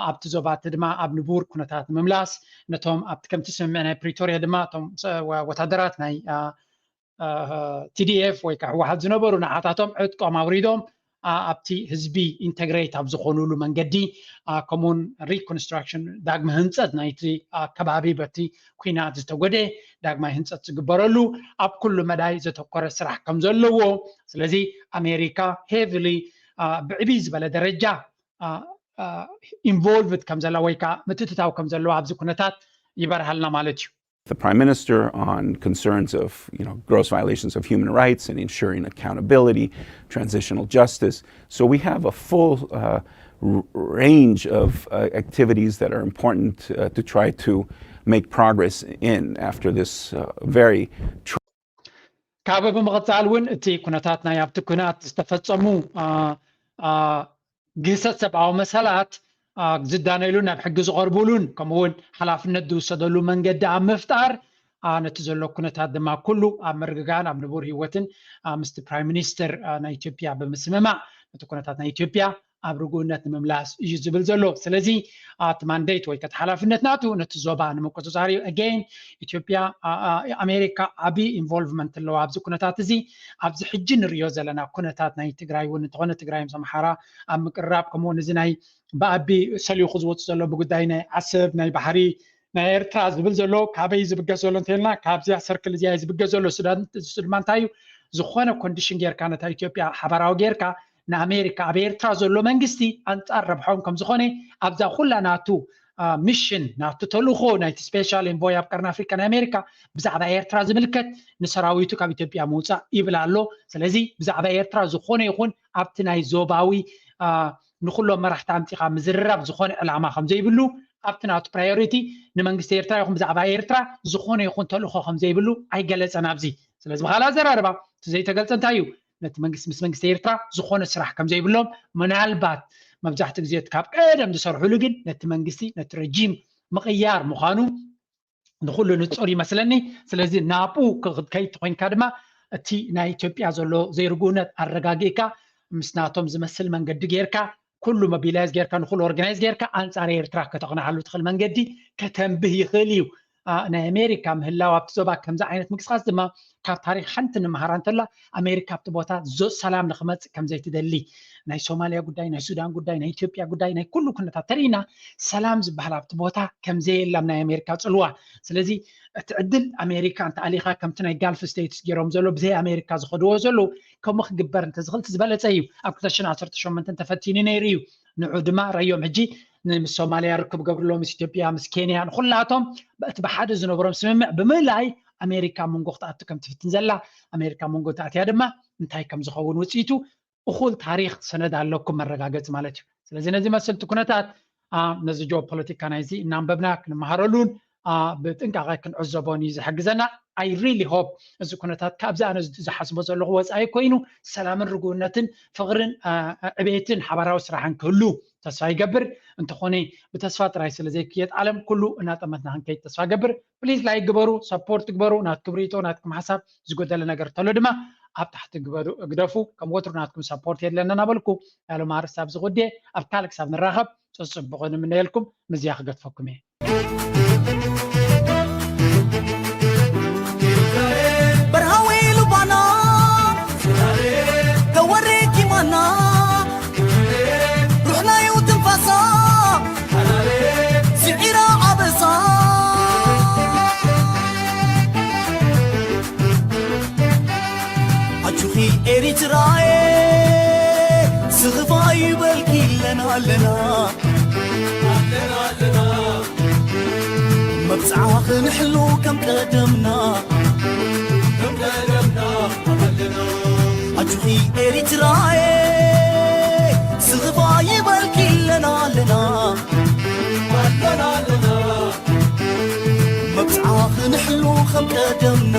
ኣብቲ ዞባ እቲ ድማ ኣብ ንቡር ኩነታት ምምላስ፣ ነቶም ኣብቲ ከምቲ ስምምዕ ናይ ፕሪቶርያ ድማ እቶም ወታደራት ናይ ቲዲኤፍ ወይ ከዓ ህወሓት ዝነበሩ ንዓታቶም ዕጥቆም ኣውሪዶም ኣብቲ ህዝቢ ኢንተግሬት ኣብ ዝኾኑሉ መንገዲ፣ ከምኡውን ሪኮንስትራክሽን፣ ዳግመ ህንፀት ናይቲ ከባቢ በቲ ኩናት ዝተጎደ ዳግማይ ህንፀት ዝግበረሉ፣ ኣብ ኩሉ መዳይ ዘተኮረ ስራሕ ከም ዘለዎ። ስለዚ ኣሜሪካ ሄቪሊ ብዕብይ ዝበለ ደረጃ ኢንቮልቭድ ከም ዘላ ወይ ከዓ ምትእትታው ከም ዘለዎ ኣብዚ ኩነታት ይበርሃልና ማለት እዩ። the Prime Minister on concerns of you know, gross violations of human rights and ensuring accountability, transitional justice. So we have a full uh, range of uh, activities that are important uh, to try to make progress in after this uh, very ካብ ብምቕፃል እውን እቲ ኩነታት ናይ ኣብቲ ኩናት ዝተፈፀሙ ግህሰት ሰብኣዊ መሰላት ዝዳነይሉን ናብ ሕጊ ዝቐርቡሉን ከምኡውን ሓላፍነት ዝውሰደሉ መንገዲ ኣብ ምፍጣር ነቲ ዘሎ ኩነታት ድማ ኩሉ ኣብ ምርግጋን ኣብ ንቡር ህይወትን ምስቲ ፕራይም ሚኒስተር ናይ ኢትዮጵያ ብምስምማዕ ነቲ ኩነታት ናይ ኢትዮጵያ ኣብ ርጉእነት ንምምላስ እዩ ዝብል ዘሎ። ስለዚ እቲ ማንዴት ወይ ከቲ ሓላፍነት ናቱ ነቲ ዞባ ንምቁፅፃር እዩ። ኣገይን ኢትዮጵያ ኣሜሪካ ዓብዪ ኢንቮልቭመንት ኣለዋ ኣብዚ ኩነታት እዚ። ኣብዚ ሕጂ ንሪኦ ዘለና ኩነታት ናይ ትግራይ እውን እንተኾነ ትግራይ ምስ ኣምሓራ ኣብ ምቅርራብ ከምኡውን እዚ ናይ ብኣቢ ሰሊኹ ዝወፁ ዘሎ ብጉዳይ ናይ ዓሰብ ናይ ባሕሪ ናይ ኤርትራ ዝብል ዘሎ ካበይ ዝብገስ ዘሎ እንተልና ካብዚያ ሰርክል እዚያ ዝብገስ ዘሎ እሱ ድማ እንታይ እዩ ዝኾነ ኮንዲሽን ጌርካ ነታ ኢትዮጵያ ሓባራዊ ጌርካ ንኣሜሪካ ኣብ ኤርትራ ዘሎ መንግስቲ ኣንፃር ረብሖም ከም ዝኾነ ኣብዛ ኩላ ናቱ ሚሽን ናቱ ተልእኮ ናይቲ ስፔሻል ኤንቮይ ኣብ ቀርኒ ኣፍሪካ ናይ ኣሜሪካ ብዛዕባ ኤርትራ ዝምልከት ንሰራዊቱ ካብ ኢትዮጵያ ምውፃእ ይብል ኣሎ። ስለዚ ብዛዕባ ኤርትራ ዝኾነ ይኹን ኣብቲ ናይ ዞባዊ ንኩሎም መራሕቲ ኣምፂኻ ምዝርራብ ዝኾነ ዕላማ ከም ዘይብሉ ኣብቲ ናቱ ፕራዮሪቲ ንመንግስቲ ኤርትራ ይኹን ብዛዕባ ኤርትራ ዝኾነ ይኹን ተልእኮ ከም ዘይብሉ ኣይገለፀን ኣብዚ። ስለዚ ብካልእ ኣዘራርባ እቲ ዘይተገልፀ እንታይ እዩ? ነቲ መንግስቲ ምስ መንግስቲ ኤርትራ ዝኾነ ስራሕ ከም ዘይብሎም ምናልባት መብዛሕትኡ ግዜ ካብ ቀደም ዝሰርሕሉ ግን ነቲ መንግስቲ ነቲ ረጂም ምቕያር ምዃኑ ንኩሉ ንፁር ይመስለኒ። ስለዚ ናብኡ ክትከይድ ተኮይንካ ድማ እቲ ናይ ኢትዮጵያ ዘሎ ዘይርጉእነት ኣረጋጊእካ ምስ ናቶም ዝመስል መንገዲ ጌርካ ኩሉ ሞቢላይዝ ጌርካ ንኩሉ ኦርጋናይዝ ጌርካ ኣንፃር ኤርትራ ከተቕንዓሉ ትኽእል መንገዲ ከተንብህ ይኽእል እዩ። ናይ ኣሜሪካ ምህላው ኣብቲ ዞባ ከምዚ ዓይነት ምንቅስቃስ ድማ ካብ ታሪክ ሓንቲ ንምሃራ እንተላ ኣሜሪካ ኣብቲ ቦታ ሰላም ንክመፅእ ከምዘይትደሊ ናይ ሶማልያ ጉዳይ ናይ ሱዳን ጉዳይ ናይ ኢትዮጵያ ጉዳይ ናይ ኩሉ ኩነታት ተሪእና ሰላም ዝበሃል ኣብቲ ቦታ ከምዘየላም ናይ ኣሜሪካ ፅልዋ። ስለዚ እቲ ዕድል ኣሜሪካ እንተኣሊኻ ከምቲ ናይ ጋልፍ ስቴትስ ገይሮም ዘሎ ብዘይ ኣሜሪካ ዝኸድዎ ዘለዉ ከምኡ ክግበር እንተዝኽእል ዝበለፀ እዩ። ኣብ ክልተ ሽሕን ዓሰርተ ሸሞንተን ተፈቲኑ ነይሩ እዩ። ንዑ ድማ ረዮም ሕጂ ምስ ሶማልያ ርክብ ገብርሎ ምስ ኢትዮጵያ ምስ ኬንያ ንኩላቶም እቲ ብሓደ ዝነበሮም ስምምዕ ብምልኣይ ኣሜሪካ መንጎ ክትኣቱ ከም ትፍትን ዘላ ኣሜሪካ መንጎ ተኣትያ ድማ እንታይ ከም ዝኸውን ውፅኢቱ እኹል ታሪክ ሰነድ ኣለኩም መረጋገፂ ማለት እዩ። ስለዚ ነዚ መስልቲ ኩነታት ነዚ ጂኦፖለቲካ ናይዚ እናንበብና ክንመሃረሉን ብጥንቃቐ ክንዕዘቦን እዩ ዝሕግዘና። I really hope እዚ ኩነታት ካብዚ ኣነ ዝሓስቦ ዘለኹ ወፃኢ ኮይኑ ሰላምን ርጉእነትን ፍቕርን ዕቤትን ሓባራዊ ስራሕን ክህሉ ተስፋ ይገብር። እንተኾነ ብተስፋ ጥራይ ስለ ዘይክየድ ዓለም ኩሉ እናጠመትና ክንከይድ ተስፋ ገብር። ፕሊዝ ላይክ ግበሩ፣ ሰፖርት ግበሩ። ናትኩም ርኢቶ ናትኩም ሓሳብ ዝጎደለ ነገር ተሎ ድማ ኣብ ታሕቲ ግደፉ። ከም ወትሩ ናትኩም ሰፖርት የድለና እናበልኩ ያሎም ኣርስቲ ኣብዚ ጉዴ ኣብ ካልእ ክሳብ ንራኸብ ፅፅቡቕ ንምነየልኩም። ምዝያ ክገድፈኩም እየ። በርሃዊ ሉባና ተወሪኪማና ሩሕናዩ ትንፋሳ ስዒራ ኣበሳ ኣቹኺ ኤሪትራየ ስኽፋ ይበልኪ ኣለና ኣለና መብጽዓ ክንሕሉ ከም ቀደምና ኣጆኺ ኤሪትራየ ስኽፋ ይበልኪ ኣለና ኣለና መብጽዓ ክንሕሉ ከም ቀደምና